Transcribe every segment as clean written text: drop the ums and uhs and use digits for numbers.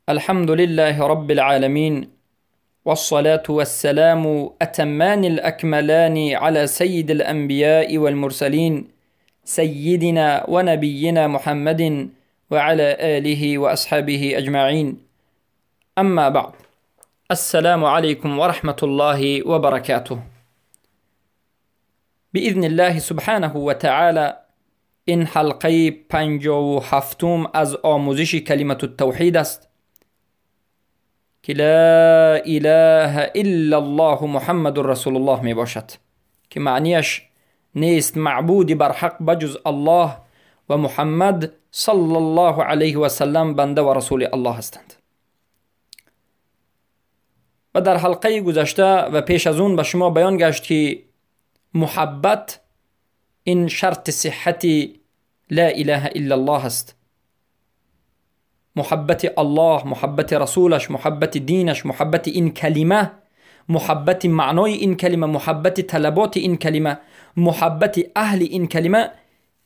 الحمد لله رب العالمين، والصلاة والسلام أتمان الأكملان على سيد الأنبياء والمرسلين، سيدنا ونبينا محمد وعلى آله وأصحابه أجمعين. أما بعد، السلام عليكم ورحمة الله وبركاته. بإذن الله سبحانه وتعالى این حلقه 57 از آموزش کلمة التوحید است که لا اله الا الله محمد رسول الله می باشد، که معنیش نیست معبودی بر حق بجز الله و محمد صلی الله علیه و سلم بنده و رسول الله هستند. و در حلقه گذشته و پیش از اون به شما بیان گشت که محبت این شرط صحت لا اله الا الله است. محبت الله، محبت رسولش، محبت دینش، محبت این کلمه، محبت معنای این کلمه، محبت طلبات این کلمه، محبت اهل این کلمه،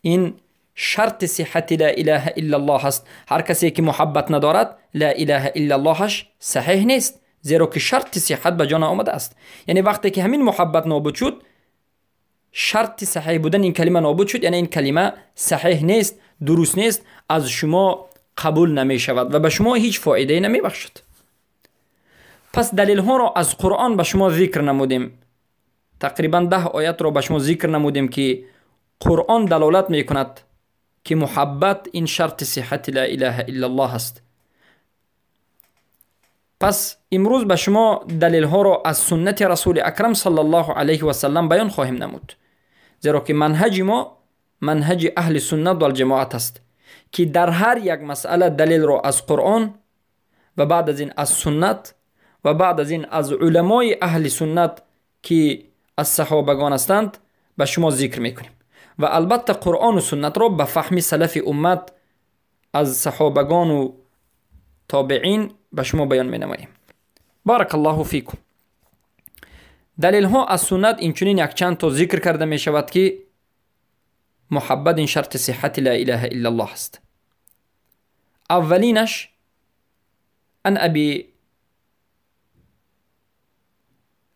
این شرط صحت لا اله الا الله است. هر کسی که محبت ندارد لا اله الا اللهش صحیح نیست، زیرا که شرط صحت به جان آمده است. یعنی وقتی که همین محبت نابود شد، شرط صحیح بودن این کلمه نابود شد، یعنی این کلمه صحیح نیست، درست نیست، از شما قبول نمی شود و به شما هیچ فایده نمی بخشد. پس دلیل ها را از قرآن به شما ذکر نمودیم، تقریبا 10 آیت را به شما ذکر نمودیم که قرآن دلالت می کند که محبت این شرط صحت لا اله الا الله است. پس امروز به شما دلیل ها را از سنت رسول اکرم صلی الله علیه و سلم بیان خواهیم نمود، زیرا که منهج ما منهج اهل سنت و الجماعت است که در هر یک مسئله دلیل را از قرآن و بعد از این از سنت و بعد از این از علمای اهل سنت که از صحابگان هستند به شما ذکر میکنیم. و البته قرآن و سنت را به فهم سلف امت از صحابگان و تابعین به شما بیان می نماییم. بارک الله فیکم. دلیل ها از سنت اینچنین یک چند تا ذکر کرده می شود که محبت این شرط صحت لا اله الا الله است. اولینش عن ابی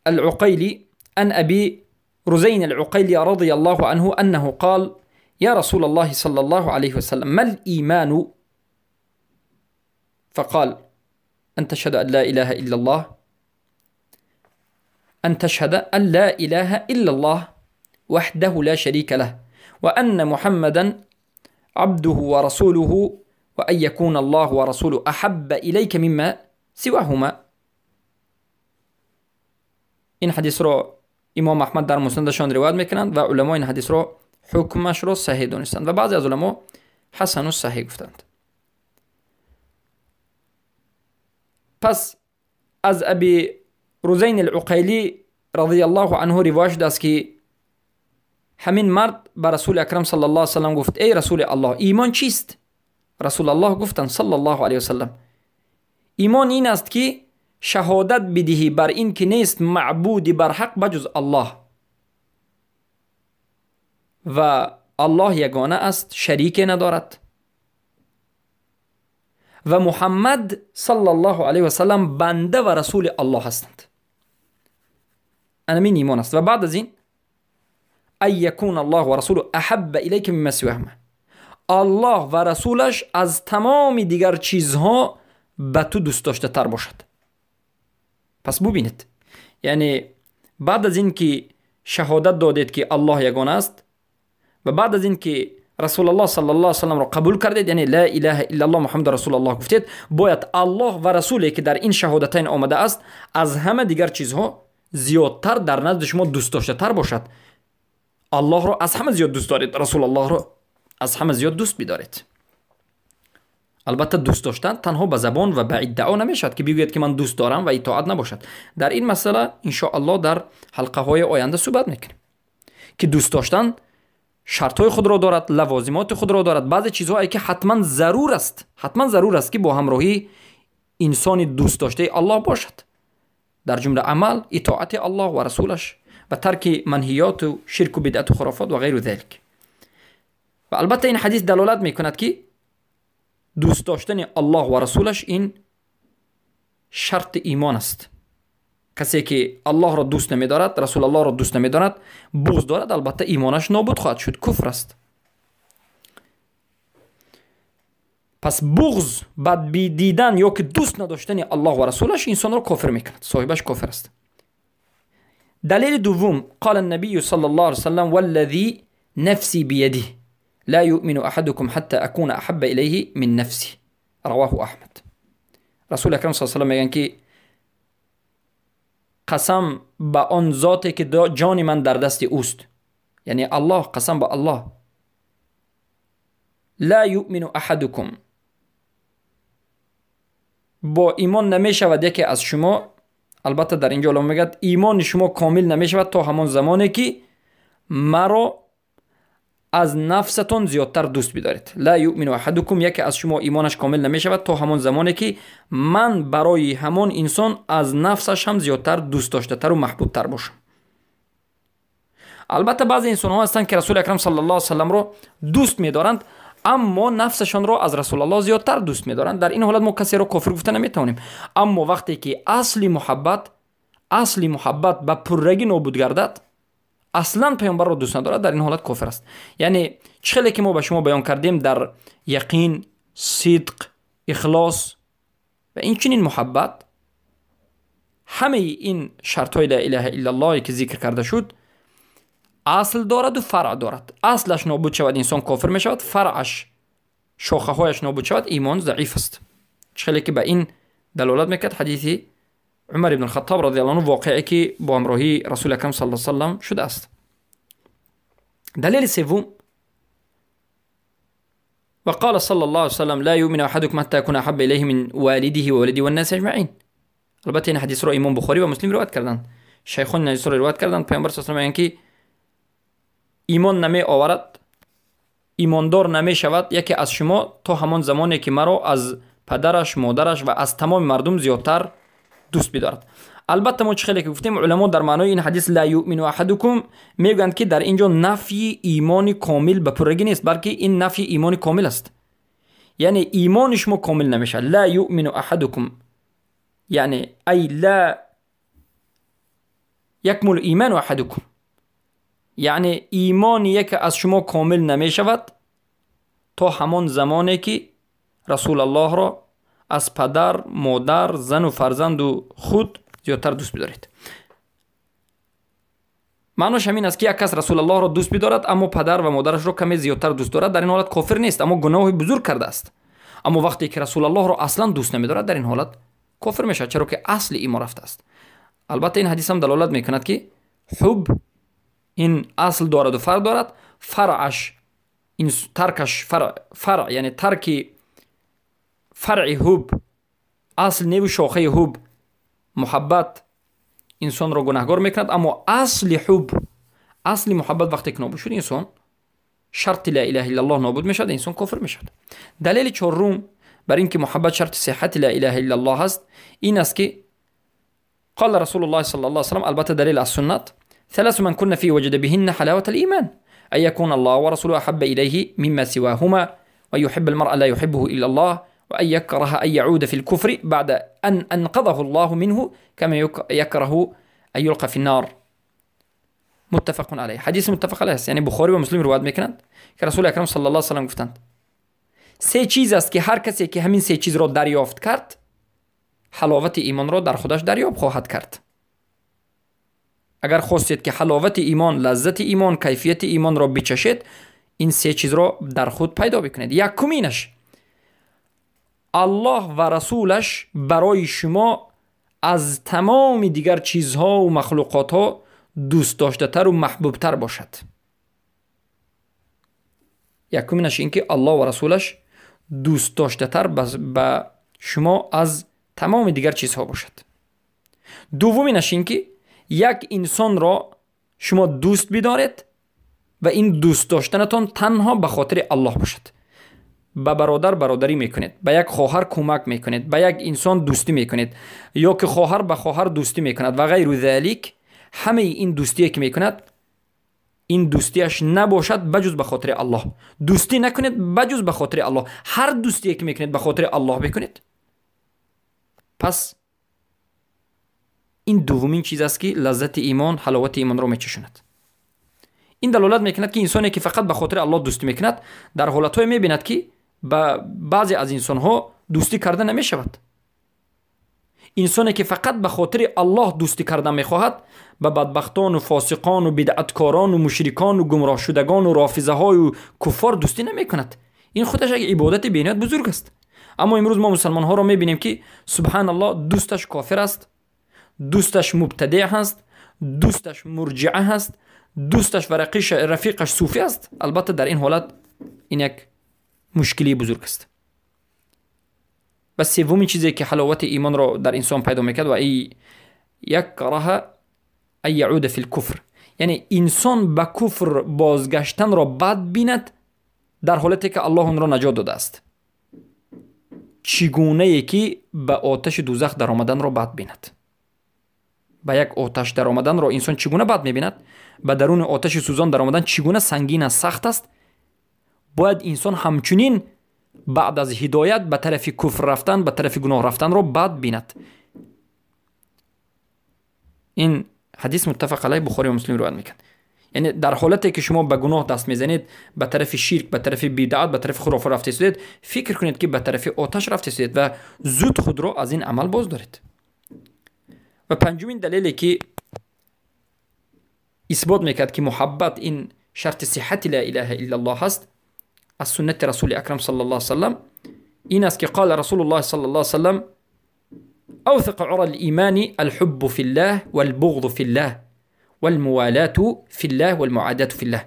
العقيلي، عن أبي رزين العقيلي رضي الله عنه أنه قال: يا رسول الله صلى الله عليه وسلم، ما الإيمان؟ فقال: أن تشهد أن لا إله إلا الله، أن تشهد أن لا إله إلا الله وحده لا شريك له، وأن محمدا عبده ورسوله، وأن يكون الله ورسوله أحب إليك مما سواهما. این حدیث را امام احمد در مسندشان روایت میکنند و علما این حدیث را حکمش را صحیح دانستند و بعضی از علما حسن و صحیح گفتند. پس از ابی رزین العقیلی رضی الله عنه روایت شده است که همین مرد به رسول اکرم صلی الله علیه وسلم گفت: ای رسول الله، ایمان چیست؟ رسول الله گفتند صلی الله علیه وسلم: ایمان این است که شهادت بدهی بر این که نیست معبودی بر حق بجز الله و الله یگانه است، شریک ندارد، و محمد صلی الله علیه و سلم بنده و رسول الله هستند. این ایمان است. و بعد از این ان یکون الله و رسوله احب الیک مما سواهما، الله و رسولش از تمام دیگر چیزها به تو دوست داشته تر باشد. پس ببینید، یعنی بعد از این که شهادت دادید که الله یگانه است و بعد از این که رسول الله صلی الله علیه وسلم را قبول کردید، یعنی لا اله الا الله محمد رسول الله گفتید، باید الله و رسولی که در این شهادتین آمده است از همه دیگر چیزها زیادتر در نزد شما دوست داشته تر باشد. الله را از همه زیاد دوست دارید، رسول الله را از همه زیاد دوست بدارید. البته دوست داشتن تنها به زبان و به ادعا نمیشد که بگوید که من دوست دارم و اطاعت نباشد. در این مسئله ان شاء الله در حلقه های آینده صحبت میکنیم که دوست داشتن شرط های خود را دارد، لوازمات خود را دارد، بعضی چیزهایی که حتما ضرور است، حتما ضرور است که با همراهی انسان دوست داشته الله باشد، در جمله عمل، اطاعت الله و رسولش و ترک منهیات و شرک و بدعت و خرافات و غیر ذلك. و البته این حدیث دلالت میکند که دوست داشتن الله و رسولش این шарти имон аст. Касе ки Аллоҳро дӯст намедорад, Расулаллоҳро дӯст намедорад, буғз дорад, албатта имонаш нобуд хоҳад шуд, куфр аст. Пас буғз, бадбидидан ё ки дӯст надоштани Аллоҳ ва расулаш инсонро кофир мекунад, соҳибаш кофир аст. Далели дуввум: қала набию саллаллоҳу алайҳи васаллам: валлази нафси бияди ла юъмину аҳадукум ҳатта акуна аҳабба илайҳи мин нафси. Равоҳу Аҳмад. Расули акрам саллаллоҳу алайҳи васаллам мегӯянд ки қасам ба он зоте ки ҷони ман дар дасти ӯст, яъне Аллоҳ, қасам ба Аллоҳ, ла юъмину аҳадукум, бо имон намешавад яке аз шумо. Албатта дар инҷо уламо мегӯяд имони шумо комил намешавад то ҳамон замоне ки маро аз нафсатон зиёдтар дӯст бидоред. Ла юъмину аҳадукум, яке аз шумо имонаш комил намешавад то ҳамон замоне ки ман барои ҳамон инсон аз нафсаш ҳам зиёдтар дӯст доштатару маҳбубтар бошам. Албатта баъзе инсонҳо ҳастанд ки Расули акрам саллаллоҳу алайҳи васалламро дӯст медоранд, аммо нафсашонро аз Расулаллоҳ зиёдтар дӯст медоранд. Дар ин ҳолат мо касеро кофир гуфта наметавонем. Аммо вақте ки асли муҳаббат ба пуррагӣ нобуд гардад, аслан паёмбарро дӯст надорад, дар ин ҳолат кофир аст. Яъне чӣ хеле ки мо ба шумо баён кардем дар яқин, сидқ, ихлос ва инчунин муҳаббат, ҳамаи ин шартҳои ла илаҳа иллаллоҳе ки зикр карда шуд асл дораду фаръ дорад. Аслаш нобуд шавад, инсон кофир мешавад, фаръаш, шохаҳояш нобуд шавад, имон заиф аст. Чӣ хеле ки ба ин далолат мекард ҳадиси Умар ибн Хаттоб радиаллоҳу анҳу, воқеае ки бо ҳамроҳии Расули акрам саллаллоҳу алайҳи васаллам шудааст. Далели севум: وقال صلى الله عليه وسلم: لا يؤمن أحدكم حتى يكون أحب إليه من والده وولده والناس أجمعين. البته این حدیث رو امام بخاری و مسلم روایت کردند، شیخان حدیث رو روایت کردند. پیامبر صلی الله علیه و آله که ایمان نمی آورد، ایماندار نمی شود یکی از شما تا همان زمانی که مرا از پدرش، مادرش و از تمام مردم زیادتر دوست بدارد. البته ما چه خیلی که گفتیم علما در معنای این حدیث لا یؤمن احدکم میگویند که در اینجا نفی ایمان کامل به پرگی نیست، بلکه این نفی ایمان کامل است. یعنی ایمان شما کامل نمیشه. لا یؤمن احدکم یعنی ای لا یکمل ایمان احدکم، یعنی ایمان یک از شما کامل نمیشود تا همان زمانی که رسول الله را از پدر، مادر، زن و فرزند و خود زیادتر دوست بدارید. معناش همین است که یک کس رسول الله را دوست بدارد اما پدر و مادرش را کمی زیادتر دوست دارد، در این حالت کافر نیست اما گناه بزرگ کرده است. اما وقتی که رسول الله را اصلا دوست نمیدارد، در این حالت کافر میشود، چرا که اصل ایمان رفته است. البته این حدیث هم دلالت میکند که حب این اصل دارد و فرع دارد. فرعش این ترکش فرع یعنی ترک فرع حب، اصل نیو شاخه حب محبت انسان را گناهگار میکند، اما اصل حب، اصل محبت وقتی که نابود شد، انسان شرط لا اله الا الله نابود میشد، انسان کافر میشد. دلیل چهارم بر اینکه محبت شرط صحت لا اله الا الله است این است که قال رسول الله صلی الله علیه وسلم، البته دلیل از سنت: ثلاث من كن فيه وجد بهن حلاوة الإيمان، أن يكون الله ورسوله أحب إليه مما سواهما، ويحب المرء لا يحبه إلا الله، وأن يكره أن يعود في الكفر بعد أن أنقذه الله منه كما يكره أن يلقى في النار. متفق عليه. حدیث متفق علیه است، یعنی بخاری و مسلم روایت میکنند که رسول اکرم صلی الله علیه و سلم گفتند سه چیز است که هر کسی که همین سه چیز را دریافت کرد، حلاوت ایمان را در خودش دریافت خواهد کرد. اگر خواستید که حلاوت ایمان، لذت ایمان، کیفیت ایمان را بچشید، این سه چیز را در خود پیدا بکنید. یکمینش، الله و رسولش برای شما از تمام دیگر چیزها و مخلوقاتها دوست داشته تر و محبوب تر باشد. یکمینش این که الله و رسولش دوست داشته تر به شما از تمام دیگر چیزها باشد. دومینش این که یک انسان را شما دوست بدارید و این دوست داشتنتان تنها به خاطر الله باشد. به برادر برادری میکنید، به یک خواهر کمک میکنید، به یک انسان دوستی میکنید، یا که خواهر به خواهر دوستی میکند و غیر ذلک. همه این دوستی که میکند، این دوستیش نباشد بجز به خاطر الله. دوستی نکنید بجز به خاطر الله. هر دوستی که میکنید به خاطر الله بکنید، پس ин дуввумин чиз аст, ки лаззати имон, ҳаловати имонро мечашонад. Ин далолат мекунад, ки инсоне, ки фақат ба хотири Аллоҳ дӯстӣ мекунад, дар ҳолатҳое мебинад, ки ба баъзе аз инсонҳо дӯстӣ карда намешавад. Инсоне, ки фақат ба хотири Аллоҳ дӯстӣ кардан мехоҳад, ба бадбахтону фосиқону бидъаткорону мушрикону гумроҳшудагону рофизаҳою куффор дӯстӣ намекунад. Ин худаш як ибодати бениҳоят бузург аст. Аммо имрӯз мо мусалмонҳоро мебинем, ки, субҳаналлоҳ, дӯсташ кофир аст, дӯсташ мубтадеъ ҳаст, дӯсташ мурҷиа ҳаст, дӯсташ ва рафиқаш суфӣ аст. Албатта, дар ин ҳолат ин як мушкилии бузург аст. Ва севумин чизе, ки ҳаловати имонро дар инсон пайдо мекард, ва якраҳа ан яуда фи лкуфр, яъне инсон ба куфр бозгаштанро бад бинад, дар ҳолате ки Аллоҳ онро наҷот додааст, чӣ гунае ки ба оташи дӯзах даромаданро бад бинад. Ба як оташ даромаданро инсон чӣ гуна бад мебинад, ба даруни оташи сӯзон даромадан чӣ гуна сангин аст, сахт аст, бояд инсон ҳамчунин баъд аз ҳидоят ба тарафи куфр рафтан, ба тарафи гуноҳ рафтанро бад бинад. Ин ҳадис муттафақ алайҳ, Бухорию Муслим ривоят мекунад. Яъне дар ҳолате ки шумо ба гуноҳ даст мезанед, ба тарафи ширк, ба тарафи бидаат, ба тарафи хурофа рафта истодед, фикр кунед, ки ба тарафи оташ рафта истодед ва зуд худро аз ин амал боз доред. Ва панҷумин далеле, ки исбот мекард, ки муҳаббат ин шарти сиҳати ла илаҳа иллаллоҳ ҳаст, аз суннати Расули Акрам саллаллоҳу салам ин аст, ки қала Расулуллоҳ саллаллоҳу салам: أوثق عرى الإيمان الحب في الله والبغض في الله والموالاة في الله والمعاداة في الله.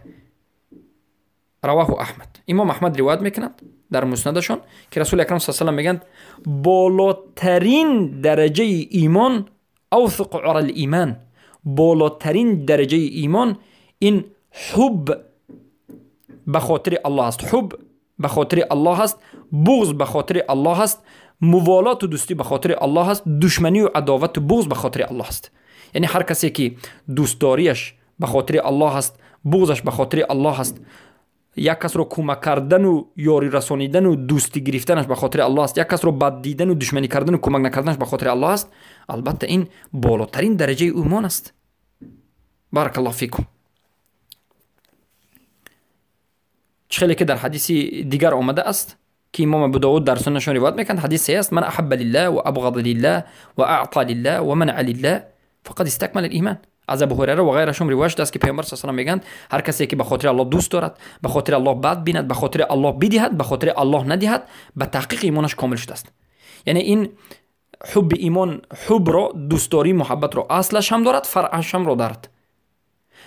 رواه أحمد. Имом Аҳмад ривоят мекунад дар муснадашон, ки Расули Акрам с салам мегӯянд: болотарин дараҷаи имон, أوثق عرى الإيمان, болотарин дараҷаи имон ин ҳуб ба хотири Аллоҳ аст, ҳуб ба хотири Аллоҳ аст, буғз ба хотири Аллоҳ аст, муволоту дӯстӣ ба хотири Аллоҳ аст, душманию адовату буғз ба хотири Аллоҳ аст. Яъне ҳар касе, ки дӯстдориаш ба хотири Аллоҳ аст, буғзаш ба хотири Аллоҳ аст, як касро кӯмак кардану ёрӣ расонидану дӯстӣ гирифтанаш ба хотири Аллоҳ аст, як касро бад дидану душманӣ кардану кӯмак накарданаш ба хотири Аллоҳ аст, албатта, ин болотарин дараҷаи имон аст. Баракаллоҳ фикум. Чӣ хеле ки дар ҳадиси дигар омада аст, ки имом Абу Довуд дар суннашон ривоят мекунад, ҳадис саҳеҳ аст: من أحب لله وأبغض لله وأعطى لله ومنع لله فقد استكمل الإيمان. Аз Абу Ҳурайра ва ғайрашон ривоят шудааст, ки Паёмбар с мегӯянд: ҳар касе ки ба хотири Аллоҳ дӯст дорад, ба хотири Аллоҳ бад бинад, ба хотири Аллоҳ бидиҳад, ба хотири Аллоҳ надиҳад, ба таҳқиқ имонаш комил шудааст. Яъне ин ҳубби имон ҳубро, дӯстдорӣ, муҳаббатро аслаш ҳам дорад, фаръаш ҳамро дорад.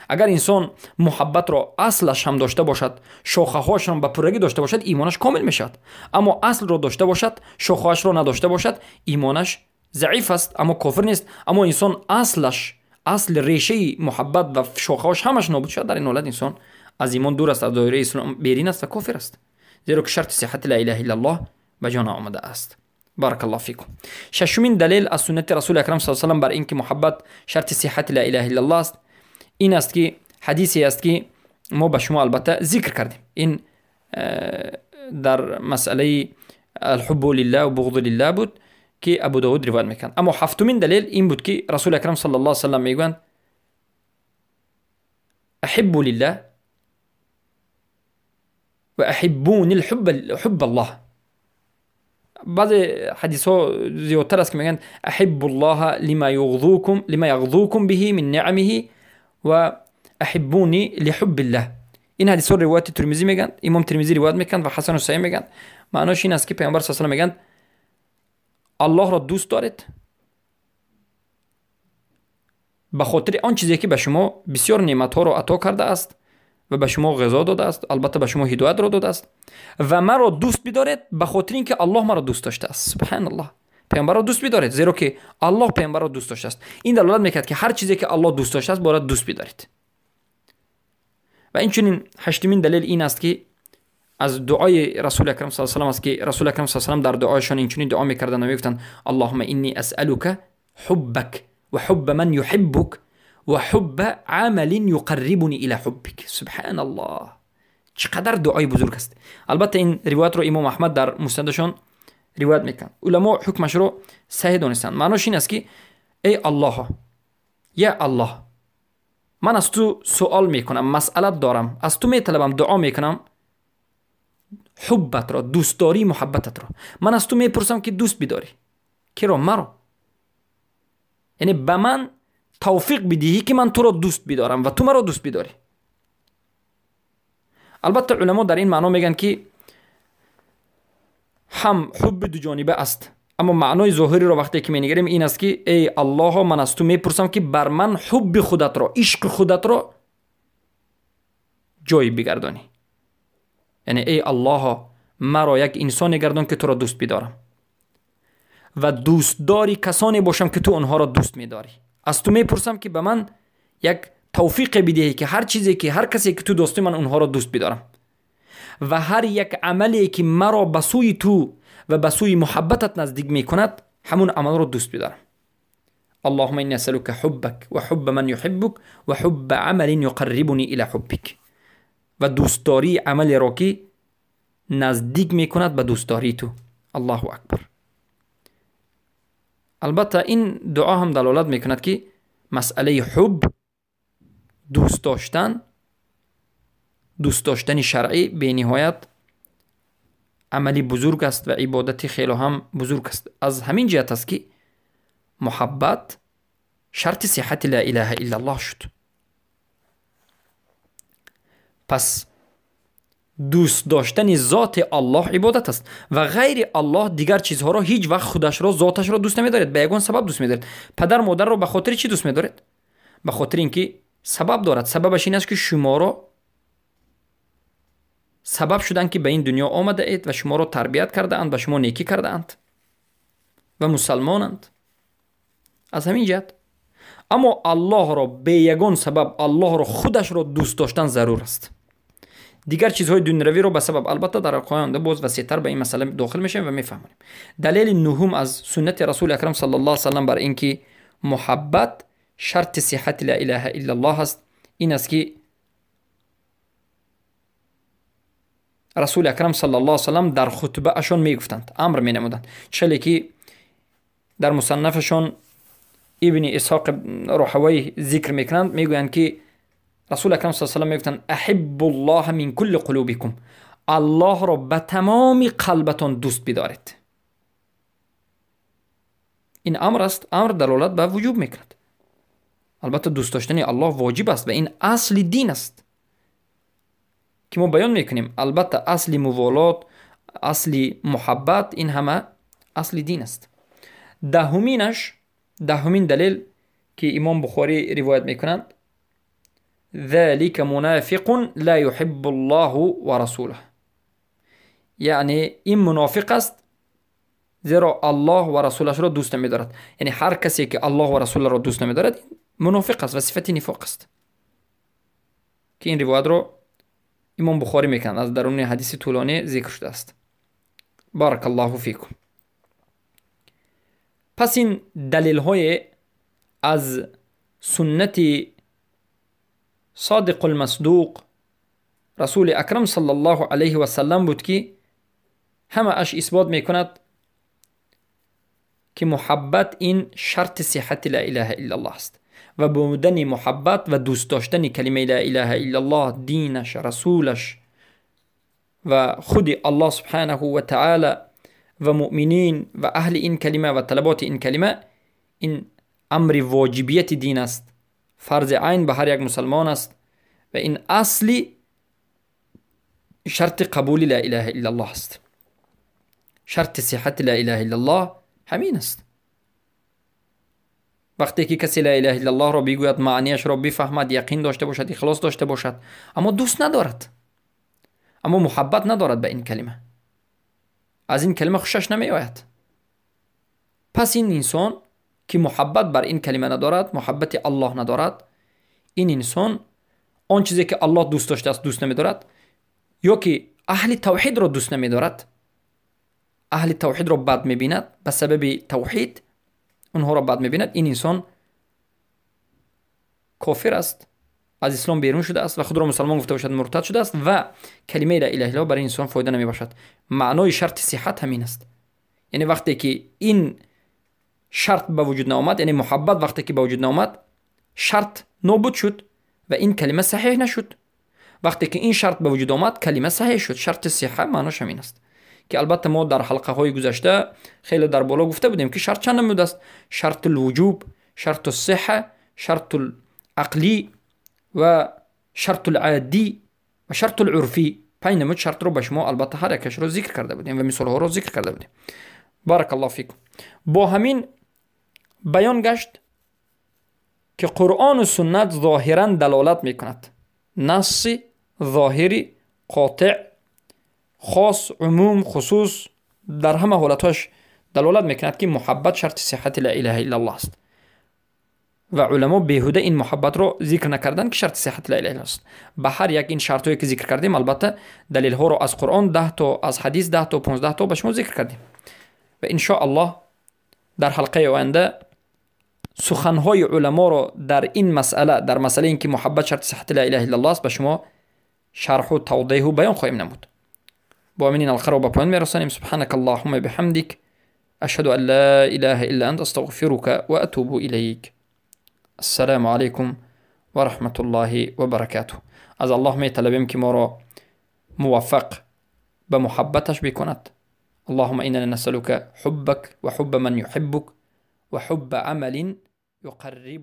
Агар инсон муҳаббатро аслаш ҳам дошта бошад, шохаҳоашро ба пуррагӣ дошта бошад, имонаш комил мешавад. Аммо аслро дошта бошад, шохаҳоашро надошта бошад, имонаш заиф аст, аммо кофир нест. Аммо инсон аслаш, асли решаи муҳаббат ва шохаҳош ҳамаш нобуд шавад, дар ин ҳолат инсон аз имон дур аст, аз доираи ислом берин аст ва кофир аст, зеро ки шарти сиҳати ла илаҳа иллаллоҳ ба ҷо наомадааст. Баракаллоҳ фикум. Шашумин далел аз суннати Расули Акрам с салам бар ин ки муҳаббат шарти сиҳати ла илаҳа иллаллоҳ аст, ин аст, ки ҳадисе аст, ки мо ба шумо албатта зикр кардем. Ин дар масъалаи الحب لله وبغض لله буд, ки Абу Довуд ривоят мекунад. Аммо ҳафтумин далел ин буд, ки Расули Акрам саллаллоҳу салам мегӯянд: أحبوا لله وأحبوني حب الله. Баъзе ҳадисҳо зиёдтар аст, ки мегӯянд: أحبوا الله لما يغذوكم به من نعمه وأحبوني لحب الله. Ин ҳадисҳо ривояти Турмизӣ мегӯянд, имом Термизӣ ривоят мекунанд ва ҳасану саҳеҳ мегӯянд. Маънош ин аст, ки Паёмбар с салам мегӯянд: Аллоҳро дӯст доред ба хотири он чизе, ки ба шумо бисёр неъматҳоро ато кардааст ва ба шумо ғизо додааст, албатта, ба шумо ҳидоятро додааст, ва маро дӯст бидоред ба хотири ин ки Аллоҳ маро дӯст доштааст. Субҳаналлоҳ! Паёмбарро дӯст бидоред, зеро ки Аллоҳ паёмбарро дӯст доштааст. Ин далолат мекард, ки ҳар чизе ки Аллоҳ дӯст доштааст, бояд дӯст бидоред. Ва инчунин ҳаштумин далел ин аст, ки аз дуои Расули Акрам с салам аст, ки Расули Акрам с салам дар дуояшон инчунин дуо мекарданд ва мегуфтанд: اللهم إني أسألك حبك وحب من يحبك وحب عمل يقربني إلى حبك. سبحان الله! Чӣ қадар дуои бузург аст! Албатта, ин ривоятро имом Аҳмад дар муснадашон ривоят мекунанд. Уламо ҳукмашро саҳеҳ донистанд. Маънош ин аст, ки эй Аллоҳ, я Аллоҳ, ман аз ту суол мекунам, масъалат дорам, аз ту металабам, дуо мекунам ҳуббатро, дӯстдории муҳаббататро. Ман аз ту мепурсам, ки дӯст бидорӣ киро? Маро. Яъне ба ман тавфиқ бидиҳӣ, ки ман туро дӯст бидорам ва ту маро дӯст бидорӣ. Албатта, уламо дар ин маъно мегӯянд, ки ҳам ҳубби дуҷониба аст, аммо маънои зоҳириро вақте ки менигарем, ин аст, ки эй Аллоҳо, ман аз ту мепурсам, ки бар ман ҳубби худатро, ишқи худатро ҷой бигардонӣ. Яъне эй Аллоҳо, маро як инсоне гардон, ки туро дӯст бидорам ва дӯстдори касоне бошам, ки ту онҳоро дӯст медорӣ. Аз ту мепурсам, ки ба ман як тавфиқе бидиҳӣ, ки ҳар чизе ки, ҳар касе ки ту дӯстӣ, ман онҳоро дӯст бидорам ва ҳар як амале ки маро ба сӯи ту ва ба сӯи муҳаббатат наздик мекунад, ҳамун амалро дӯст бидорам. اللهم إني أسألك حبك وحب من يحبك وحب عمل يقربني إلى حبك. و دوستداری عملی را که نزدیک میکند به دوستداری تو. الله اکبر. البته این دعا هم دلالت میکند که مسئله حب، دوست داشتن، دوست داشتن شرعی بینهایت عملی بزرگ است و عبادت خیلی هم بزرگ است. از همین جهت است که محبت شرط صحت لا اله الا الله شد. پس دوست داشتن ذات الله عبادت است و غیر الله دیگر چیزها را هیچ وقت خودش را، ذاتش را دوست نمیدارد. به یگان سبب دوست میدارد. پدر مادر را به خاطر چی دوست میدارد؟ به خاطر اینکه سبب دارد. سببش این است که شما را سبب شدن که به این دنیا آمده اید و شما را تربیت کرده اند، به شما نیکی کرده اند و مسلمانند. از همین جهت. اما الله را به یگان سبب، الله را خودش را دوست داشتن ضرور است. دیگر چیزهای دنیوی رو به سبب. البته در آینده باز وسیع‌تر به این مسئله داخل میشیم و میفهمیم. دلیل نهم از سنت رسول اکرم صلی الله علیه و سلم بر اینکه محبت شرط صحت لا اله الا الله است، این است که رسول اکرم صلی الله علیه و سلم در خطبه اشون میگفتند، امر مینمودند. چلی که در مصنفشون ابن اسحاق راهوی ذکر میکنند، میگویند که رسول اکرم صلی الله علیه و سلم میگفتند احب الله من کل قلوبکم، الله را به تمام قلبتان دوست بدارید. این امر است. امر دلالت به وجوب میکند. البته دوست داشتن الله واجب است و این اصل دین است که ما بیان میکنیم. البته اصل موالات، اصل محبت، این همه اصل دین است. دهمینش، دهمین دلیل که امام بخاری روایت میکنند، ذلك منافق لا يحب الله ورسوله. یعنی این منافق است، زیرا الله و رسولش را دوست نمیدارد. یعنی هر کسی که الله و رسول را دوست نمیدارد، منافق است و صفت نفاق است، که این روایت را امام بخاری میکنند، از درون حدیث طولانی ذکر شده است. بارک الله فیکم. پس این دلیل های از سنت صادق المصدوق رسول اکرم صلی الله علیه و سلم بود که همه اش اثبات میکند که محبت این شرط صحت لا اله الا الله است و بودن محبت و دوست داشتن کلمه لا اله الا الله، دینش، رسولش و خود الله سبحانه و تعالی و مؤمنین و اهل این کلمه و طلبات این کلمه، این امر واجبیت دین است، فرض عین به هر یک مسلمان است و این اصلی شرط قبول لا اله الا الله است. شرط صحت لا اله الا الله همین است. وقتی که کسی لا اله الا الله را بگوید، معنیش را بفهمد، یقین داشته باشد، اخلاص داشته باشد، اما دوست ندارد، اما محبت ندارد به این کلمه، از این کلمه خوشش نمی آید، پس این انسان که محبت بر این کلمه ندارد، محبت الله ندارد، این انسان آن چیزی که الله دوست داشته است دوست نمیدارد، یا که اهل توحید را دوست نمیدارد، اهل توحید را بد میبیند، به سبب توحید اونها را بد میبیند، این انسان کافر است، از اسلام بیرون شده است و خود را مسلمان گفته باشد مرتد شده است و کلمه لا اله الا الله برای انسان فایده نمی باشد. معنای شرط صحت همین است. یعنی وقتی که این шарт ба вуҷуд наомад, яъне муҳаббат вақте ки ба вуҷуд наомад, шарт нобуд шуд ва ин калима саҳеҳ нашуд. Вақте ки ин шарт ба вуҷуд омад, калима саҳеҳ шуд. Шарти сиҳа маънош ҳамин аст, ки албатта мо дар ҳалқаҳои гузашта хеле дар боло гуфта будем, ки шарт чанд намуд аст: шарту лвуҷуб, шарту сиҳа, шарту ақлӣ ва шарту ладдӣ ва шарту лурфӣ. Панҷ намуд шартро ба шумо албатта ҳар якашро зикр карда будем ва мисолҳоро зикр карда будем. Баракаллоҳу фикум. Бо ҳамин баён гашт, ки Қуръону суннат зоҳиран далолат мекунад, насси зоҳири қотеъ, хос, умум, хусус, дар ҳама ҳолатҳояш далолат мекунад, ки муҳаббат шарти сиҳҳати ла илаҳа иллаллоҳ аст. Ва уламо беҳуда ин муҳаббатро зикр накарданд, ки шарти сиҳҳати ла илаҳа иллаллоҳ аст. Ба ҳар як ин шартҳое, ки зикр кардем, албатта далелҳоро аз Қуръон 10 то, аз ҳадис 10 то, 15 то ба шумо зикр кардем. Ва иншо Аллоҳ дар ҳалқаи оянда суханҳои уламоро дар ин масъала, дар масъалаи ин ки муҳаббат шарти сиҳҳати ла илаҳа иллаллоҳ аст, ба шумо шарҳу тавдеҳу баён хоҳем намуд. Бо ҳамин ин ҳалқаро ба поён мерасонем. سبحانك اللهم بحمدك، أشهد أن لا إله إلا أنت، أستغفرك وأتوب إليك. السلام عليكم ورحمة الله وبركاته. Аз Аллоҳ металабем, ки моро муваффақ ба муҳаббаташ бикунад. اللهم إننا نسألك حبك وحب من يحبك وحب عمل يقرب